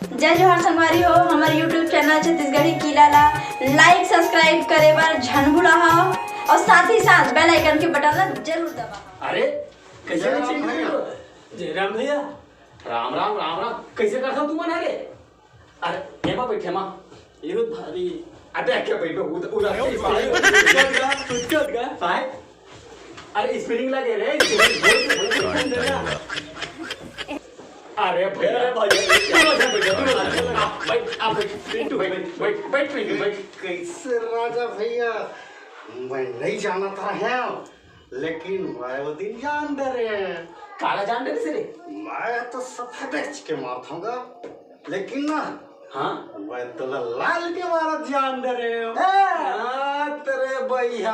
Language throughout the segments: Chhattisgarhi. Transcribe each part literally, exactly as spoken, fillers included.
जय जोहार संगवारी हो, हमर YouTube चैनल छत्तीसगढ़ी किला ला like subscribe करे बर झन भुलाहा, अउ साथ ही साथ bell icon के बटन ला जरूर दबाहा। अरे, कैसे राम राम भैया। जय राम भैया। राम राम, राम राम। कैसे करथव तुमन हरे? अरे, एमा बैठे मा। ये भारी। अबे, क्या बैठो? उधर, उधर। कुछ कर गा, कुछ कर गा। काय? अरे, spring लगे रे, spring बोल के बोल के बोल दे ना। अरे भैया, अरे भैया, तू बैठ, तू बैठ, आप बैठ, आप बैठ, पिंटू बैठ, बैठ, बैठ, पिंटू बैठ। कैसे राजा भैया, मैं नहीं जानत रहेंव, लेकिन मैं वो दिन जान डरेंव। काला जान डरे से रे? मैं तो सफेद के मारथंव गा, लेकिन ना, हाँ? मैं तोला लाल के मारत जान डरेंव। हाँ, तेरे भैया।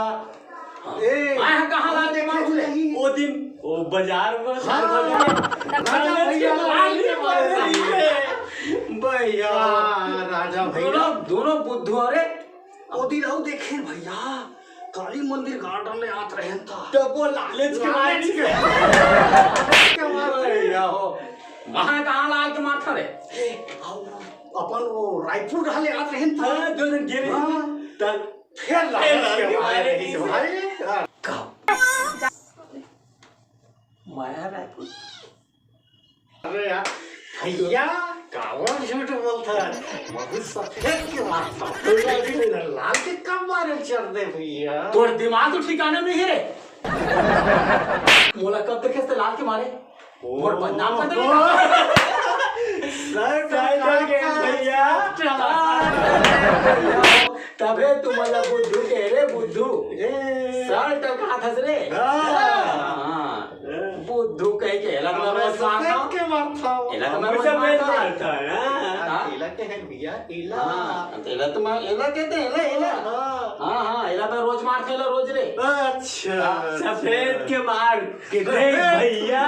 हाँ। ए, मैं कहाँ लाल के मारथंव रे? नहीं। वो दिन, वो बाजार में, हाँ। बाजार में राजा भैया लाल के मारे रहिथे। भैया। हाँ, राजा भैया। दोनों, दोनों बुद्धू, अरे, ओ दिन अउ देखेन भैया, काली मंदिर garden ले आत रहेन त। तब वो लालच के मारे के मारे। भैया हो। मैं कहाँ लाल के मारथंव रे? ए, अउ अपन वो रायपुर डहर ले आत रहेन त। हाँ, दो दिन गिरे। हाँ। तब फेर लालच के मारे रहिथे भाई। हाँ। का? माया रायपुर। अरे यार, भैया, काबर झूठ बोलथस? मैं सफेद के मारथंव। लाल के कब मारे चढ़ दे भैया? तोर दिमाग तो ठिकाना में नहीं हे रे। मोला कब देखेस ते लाल के मारे? ओ। मोर बदनाम कर दे। सर, सर, सर, भैया। तभे तुमन ला बुद्धू कहे रे, बुद्धू। ए। सर, तो कहा था रे? हाँ। हाँ। बुद्धू कह के एला तो मैं रोज मारथंव। के मारथंव। एला तो मैं रोज मारथंव। हाँ। एला के है भैया, एला। हाँ, तो एला तो मैं, एला कहते हैं, एला, एला। हाँ। हाँ, हाँ, एला मैं रोज मारथंव, एला रोज रे। अच्छा, हाँ, अच्छा। सफेद के मार के दे भैया।